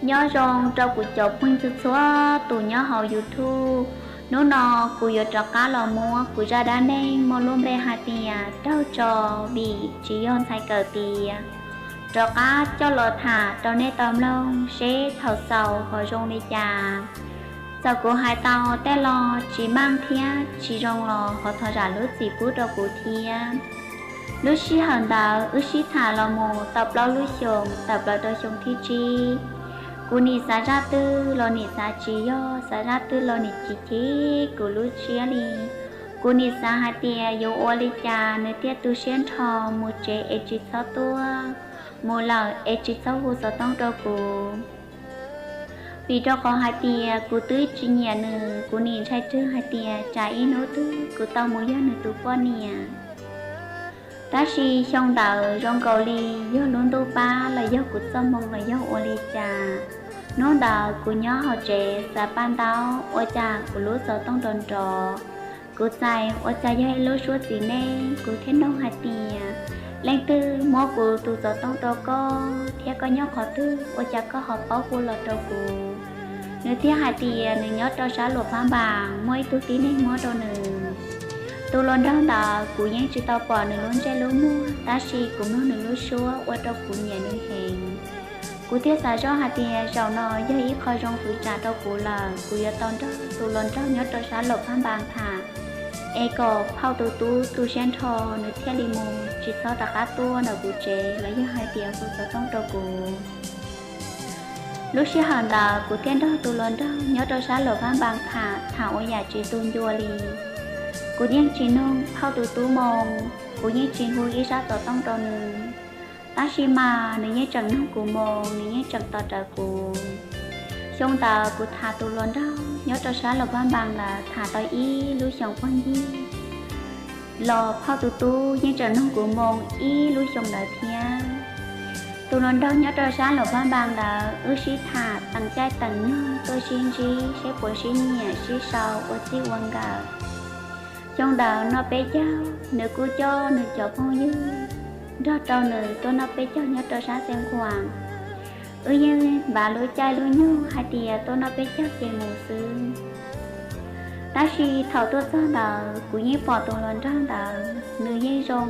Nyob zoo rau kuv cov phooj ywg txhua tus nyob hauv YouTube. Hnub no kuv yuav rov qab los muab kuv zaj dab neeg muaj lub npe hais tias raug tso vim tsis yog ntxhais kawm tiav rov qab coj los tham rau nej tau mloog seb thaum xaus ho zoo li cas. Txawm kuv hais tau tej lo tsis meej thiab tsis zoo los ho thov zam lub txim pub rau kuv thiab. Lub sij hawm ntawd wb sib tham los mus tau plaub lub xyoos tawm plaws rau xyoo thib tsib. Kuv nim xav zaj twg los nim xav tsis yog, xav zaj twg los nim tsis chim kuv lub siab li. Kuv nim xav hais tias yuav ua li cas nws thiaj tu siab nrho mus tsev es tsis txhob tuaj, mus lawm es tsis txhob hu xov tooj rau kuv. Vim rau qhov hais tias kuv twb tsis nyiam nws, kuv nim ntshai tsam hais tias tsam ib hnub twg kuv tau mus yog nws tus poj niam. Tab sis xyoo ntawd zoo nkaus li yog lub ntuj pab los yog kuv txoj hmoo los yog ua li cas. Hnub ntawd kuv nyob hauv tsev xav paj ntaub ua cas kuv lub xov tooj nrov nrov. Kuv txais ua cas yog ib lub suab txiv neej, kuv thiaj nug hais tias, leej twg muab kuv tus xov tooj rau koj thiab koj nyob qhov twg ua cas koj ho paub hu los rau kuv? Nws thiaj hais tias nws nyob rau sab Luam Phab Npas, muaj ib tug tib neeg muab rau nws. Tus hluas nraug ntawd kuv yeej tsis tau pom nws lub ntsej lub muag, tab sis kuv mloog nws lub suab ua rau kuv nyiam nws heev. Kuv thiaj xav zoj hais tias zaum no yog ib qho zoo fwv tsam rau kuv lawm, kuv yuav tau nrog tus hluas nraug nyob rau sab Luam Phab Npas tham, es kom phauj tus tub tu siab nrho, nws thiaj li mus tsis txhob rov qab tuaj ntawm kuv tsev los yog hais tias hu xov tooj rau kuv. Lub sij hawm ntawd kuv thiaj nrog tus hluas nraug nyob rau sab Luam Phab Npas tham, tham ua yam tsis tu ncua li. Kuv yeej tsis nug phauj tus tub moo, kuv yeej tsis hu ib sab xov tooj rau nws. Tab sis mas nws yeej tseem nug kuv moo, nws yeej tseem tos rawv kuv. Xyoo ntawd kuv tham tus hluas nraug nyob rau sab Luam Phab Npas ntawd tham tau ib lub xyoos pog ncig los phauj tus tub yeej tseem nug kuv moo ib lub xyoo ntawd thiab. Tus hluas nraug nyob rau sab Luam Phab Npas ntawd wb sib tham teem caij teem nyoog tuaj sib ntsib seb puas sib nyiam sib sau ua txij ua nkawm. Xyoo ntawd noj peb caug, nws kuj coj nws cov phooj ywg nrog rau nws tuaj noj peb caug nyob rau sab Xeev Khuam. Wb yeej npav lub caij lub nyoog hais tias tuaj noj peb caug ces mus xwb. Tab sis thaum tuaj txog ntawd kuv yeej pom tus hluas nraug ntawd nws yeej zoo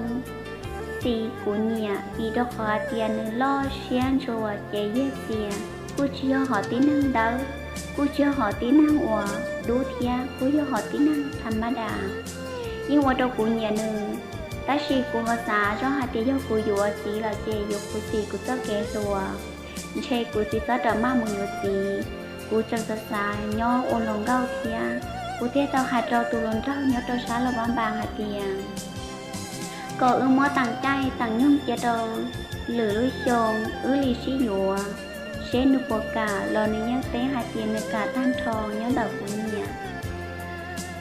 xis kuv nyiam, vim rau qhov hais tias nws loj siab ntsuas ces yog tias kuj tsis yog hom tib neeg dawb, kuj tsis yog hom tib neeg uas dub thiab, kuj yog hom tib neeg tham mab das, yeej ua rau kuv nyiam nws. Tab sis kuv ho xav zoj hais tias yog kuv yuav txiv lawm ces yuav kuv xim kuv txoj kev hluas, ntshe kuv tsis txhob rawm maj mus yuav txiv, kuv tseem xav xav nyob ua hluas nkauj thiab. Kuv thiaj tau hais rau tus hluas nraug nyob rau sab Luam Phab Npas hais tias kom wb muab teem caij teem nyoog cia rau lwm lub xyoo wb li sib yuav, seb nws puas kam los nws yeej teb hais tias nws kam tag nrho nyob ntawm kuv nyiam.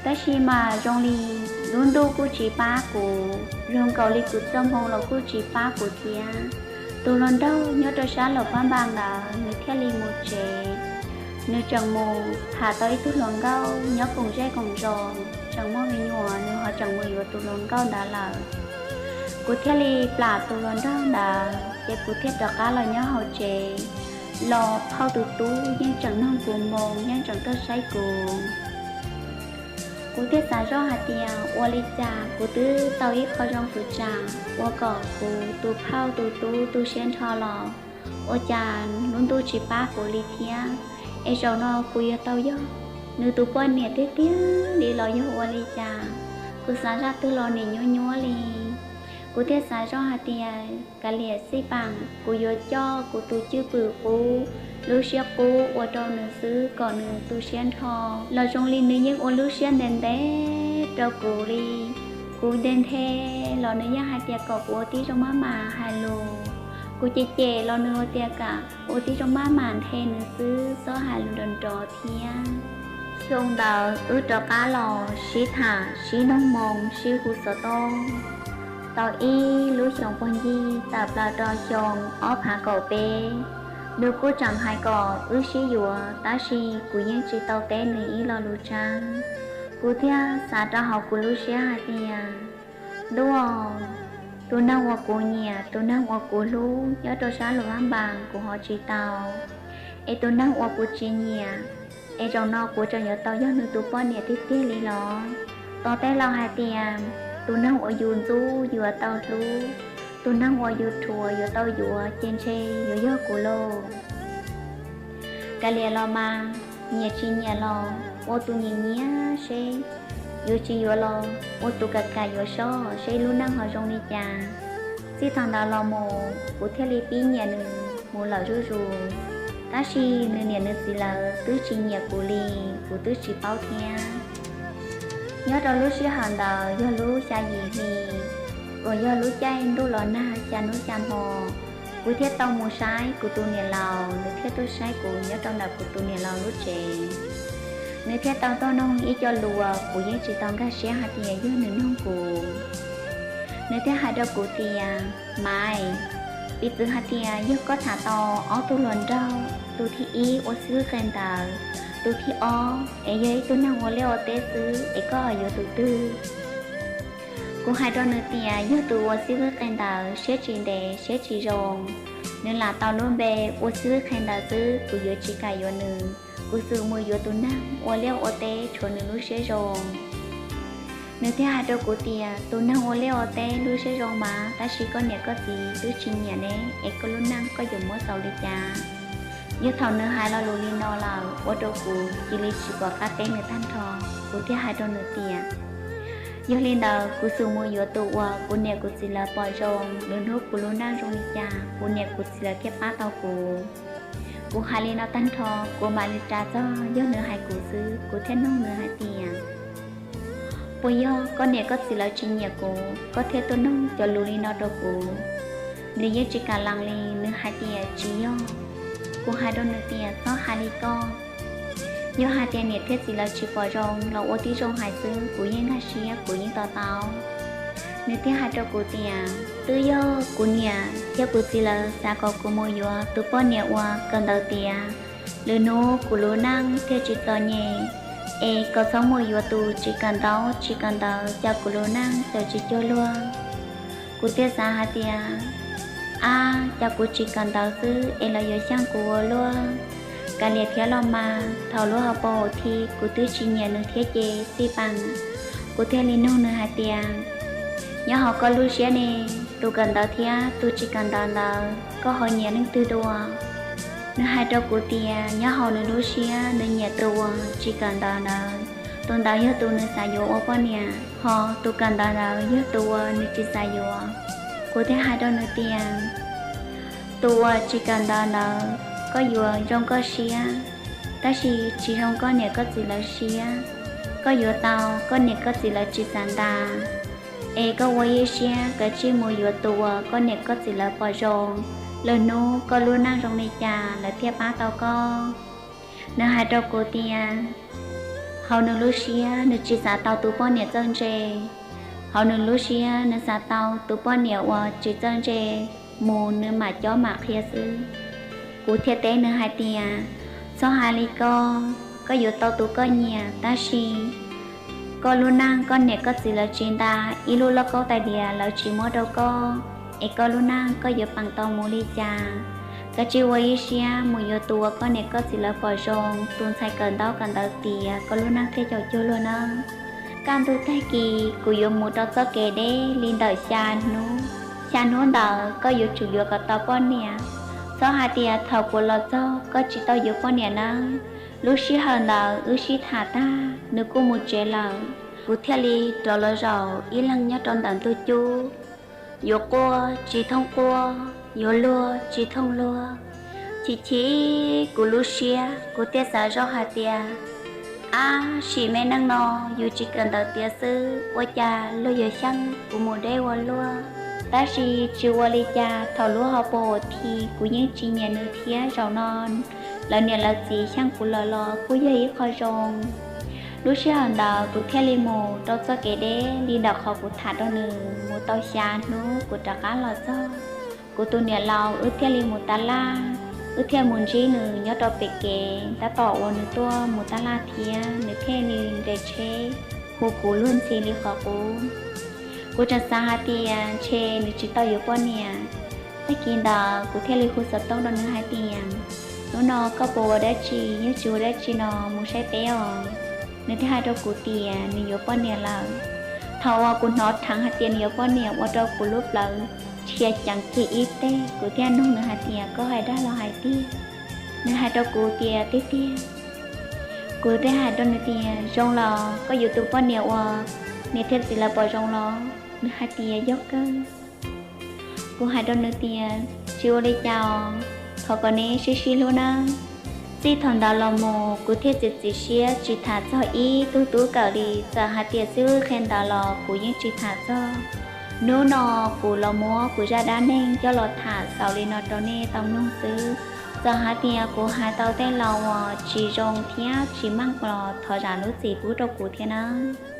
Tab sis mas zoo li lub ntuj kuj tsis pab kuv, zoo nkaus li kuv txoj hmoo los kuj tsis pab kuv thiab. Tus hluas nraug nyob rau sab Luam Phab Npas ntawd nws thiaj li mus tsev. Nws tseem mus tham tau ib tug hluas nkauj nyob koom zej koom zos, tseem muaj me nyuam, nws ho tseem mus yuav tus hluas nkauj ntawd lawm. Kuv thiaj li plam tus hluas nraug ntawd ces kuv thiaj rov qab los nyob hauv tsev. Los phauj tus tub yeej tseem nug kuv moo, yeej tseem tuaj saib kuv. Kuv thiaj xav zoj hais tias ua li cas kuv twb tau ib qho zoo fwv tsam ua kom kuv tus phauj tus tub tu siab nrho los ua cas lub ntuj tsis pab kuv li thiab. Es zaum no kuv yuav tau yog nws tus poj niam tiag tiag li los yog ua li cas? Kuv xav zaj twg los nim nyuab nyuab li. Kuv thiaj xav zoj hais tias kav liam xij peem, kuv yuav coj kuv tus cwj pwm qub, lub siab qub ua rau nws xwb kom nws tu siab nrho. Los zoo li nws yeej ua lub siab ntev ntev rau kuv li. Kuv nthe nthe los nws yeej hais tias kom kuv ua tib zoo maj mam hais lus. Kuv cem cem los nws ua tias kom ua tib zoo maj mam nthe nws xwb, txhob hais lus nrov nrov thiab. Xyoo ntawd wb rov qab los sib tham sib noog moo sib hu xov tooj tau ib lub xyoos pog ncig tawm plaws rau xyoo ob phav kaum peb. Nws kuj tseem hais kom wb sib yuav, tab sis kuv yeej tsis tau teb nws ib lo lus tseeb. Kuv thiaj xav rau hauv kuv lub siab hais tias, ntuj, tus neeg uas kuv nyiam, tus neeg uas kuv hlub nyob rau sab Luam Phab Npas kuv ho tsis tau. Es tus neeg uas kuv tsis nyiam, es zaum no kuv tseem yuav tau yog nws tus poj niam tiag tiag li los? Tos tej laus hais tias tus neeg uas yus ntxub yuav tau hlub, tus neeg uas yus rhuav yuav tau yuav, ces ntshe yuav yog kuv lauj. Kav liam los mas, nyiam tsis nyiam los ua tus nyiam nyiam seb, yuav tsis yuav los ua tus kam kam yuav seb lub neej ho zoo li cas. Txij thaum ntawd los mus kuv thiaj li pib nyiam nws mus lawm zuj zus, tab sis nws niam nws txiv lawv twb tsis nyiam kuv li, kuv twb tsis paub thiab. Nyob rau lub sij hawm ntawd yog lub xya yim hli, uas yog lub caij ntuj los nag xya hnub xya hmo, kuv thiaj tau mus saib kuv tus niam laus, nws thiaj tuaj saib kuv nyob rau ntawm kuv tus niam laus lub tsev. Nws thiaj tau tuaj noog ib co lus kuv yeej tsis tau nkag siab hais tias yog nws noog kuv. Nws thiaj hais rau kuv tias, Maiv, piv txwv hais tias yog koj tham tau ob tug hluas nraug, tus thib ib ua xib hwb qee ntawd, tus thib ob es yog ib tug neeg ua liaj ua teb xwb, es koj ho yuav tus twg? Kuv hais rau nws tias yog tus ua xib hwb qee ntawd siab tsis ntev siab tsis zoo, nws lam tau lub npe ua xib hwb qee ntawd xwb, kuv yuav tsis kam yuav nws. Kuv xum mus yuav tus neeg ua liaj ua teb tshuav nws lub siab zoo. Nws thiaj hais rau kuv tias, Tus neeg ua liaj ua teb lub siab zoo mas, tab sis koj niam koj txiv twb tsis nyiam ne, es koj lub neej koj yuav muab xaus li cas? Yog thaum nws hais lo lus li no lawm, ua rau kuv cia li tsis pom qab teb nws tag nrho. Kuv thiaj hais rau nws tias, Yog li ntawd kuv xum mus yuav tus uas kuv niam kuv txiv lawv pom zoo, lwm hnub kuv lub neej zoo li cas kuv niam kuv txiv lawv thiaj pab tau kuv. Kuv hais li no tag nrho, kuv mam li ras txog yog nws hais kuv xwb, kuv thiaj noog nws hais tias, Puas yog koj niam koj txiv lawv tsis nyiam kuv, koj thiaj tuaj noog cov lus li no rau kuv? Nws yeej tsis kam lees li, nws hais tias tsis yog. Kuv hais rau nws tias, Txhob hais li koj, yog hais tias niam thiab txiv lawv tsis pom zoo los ua tib zoo hais xwb, kuv yeej nkag siab, kuv yeej to taub. Nws thiaj hais rau kuv tias, Twb yog kuv niam thiab kuv txiv lawv xav kom kuv mus yuav tus poj niam uas kawm ntawv tiav, lwm hnub kuv lub neej thiaj tsis txom nyem, es kom txhob mus yuav tus tsis kawm ntaub tsis kawm ntawv, cas kuv lub neej txawm tsis cuag luag. Kuv thiaj xav hais tias, Ab, cas kuv tsis kawm ntawv xwb es lawv yuav xyeej kuv ua luaj? Kav liam thiab los mas, thaum lub hauv paus thi kuv twb tsis nyiam nws thiab ces xij peem. Kuv thiaj li nug nws hais tias, Nyob hauv koj lub siab ne, tus kawm ntawv thiab tus tsis kawm ntawv ntawd koj ho nyiam leej twg dua? Nws hais rau kuv tias nyob hauv nws lub siab nws nyiam tus uas tsis kawm ntawv ntawd, tus ntawd yog tus nws xav yuav ua poj niam, ho tus kawm ntawv ntawd yog tus uas nws tsis xav yuav. Kuv thiaj hais rau nws tias, Tus uas tsis kawm ntawv ntawd koj yuav zoo koj siab, tab sis tsis zoo koj niam koj txiv lawv siab. Koj yuav tau koj niam koj txiv lawv tsis xav ntas, es koj ua ib siab kav tsij mus yuav tus uas koj niam koj txiv lawv pom zoo, lwm hnub koj lub neej zoo li cas lawv thiaj pab tau koj. Nws hais rau kuv tias hauv nws lub siab nws tsis xav tau tus poj niam txawj ntse, hauv nws lub siab nws xav tau tus poj niam uas tsis txawj ntse, mus nws mam cob mam qhia xwb. Kuv thiaj teb nws hais tias, Txhob hais li koj, koj yuav tau tus koj nyiam, tab sis koj lub neej koj niam koj txiv lawv tsis ntas, ib lub lauj kaub tais diav lawv tsis muab rau koj, es koj lub neej koj yuav peem tau mus li cas? Kav tsij ua ib siab mus yuav tus uas koj niam koj txiv lawv pom zoo, tus ntxhais kawm ntaub kawm ntawv tiav, koj lub neej thiaj caum cuag luag nawb. Kaj ntug tag kis kuv yuav mus rau txoj kev deb li ntawm xya hnub. Xya hnub ntawd koj yuav tsum yuav kom tau poj niam. Txhob hais tias thaum kuv los txog koj tsis tau yuav poj niam nawb. Lub sij hawm ntawd wb sib tham tag nws kuj mus tsev lawm. Kuv thiaj li rov los zaum ib leeg nyob rau ntawm ntug cub, yuav quaj tsis thooj quaj, yuav luag tsis thooj luag. Chim chim kuv lub siab, kuv thiaj xav zoj hais tias, ab, sim me neej no yus tsis kawm ntawv tiav xwb, ua cas luag yuav xyeej kuv mus deb ua luaj. Tab sis tsis ua li cas, thaum lub hauv paus thi kuv yeej tsis nyiam nws thiab, zaum no lawv niam lawv txiv xyeej kuv lawm los kuj yog ib qho zoo. Lub sij hawm ntawd kuv thiaj li mus rau txoj kev deb li ntawm qhov kuv tham rau nws mus tau xya hnub kuv rov qab los txog. Kuv tus niam laus wb thiaj li mus tab laj, wb thiaj mus ntsib nws nyob rau pem kev, tab tom uas nws tuaj mus tab laj thiab nws thiaj li nres tsheb hu kuv luag ntxhi li qhov qub. Kuv tseem xav hais tias ntshe nws tsis tau yuav poj niam. Tag kis ntawd kuv thiaj li hu xov tooj rau nws hais tias, hnub no koj puas ua dab tsi? Yeej tsis ua dab tsi no, mus saib peb os. Nws thiaj hais rau kuv tias nws yuav poj niam lawm. Thaum uas kuv hnov dheev hais tias nws yuav poj niam ua rau kuv lub plawv dhia ceev kiag ib teg. Kuv thiaj nug nws hais tias koj hais dag los hais tiag? Nws hais rau kuv tias tiag tiag. Kuv thiaj hais rau nws tias zoo los koj yuav tus poj niam uas niam thiab txiv lawv pom zoo los? Nws hais tias yog kawg. Kuv hais rau nws tias tsis ua li cas os, thov kom neb sib sib hlub nawb. Txij thaum ntawd los mus kuv thiaj txiav txim siab tsis tham txog ib tug tub kawm li. Txawm hais tias xib hwb qhia ntawv los kuv yeej tsis tham txog. Hnub no kuv los muab kuv zaj dab neeg coj los tham xaus li no rau nej tau mloog xwb. Txawm hais tias kuv hais tau tej lo uas tsis zoo thiab tsis meej los thov zam lub txim pub rau kuv thiab nawb.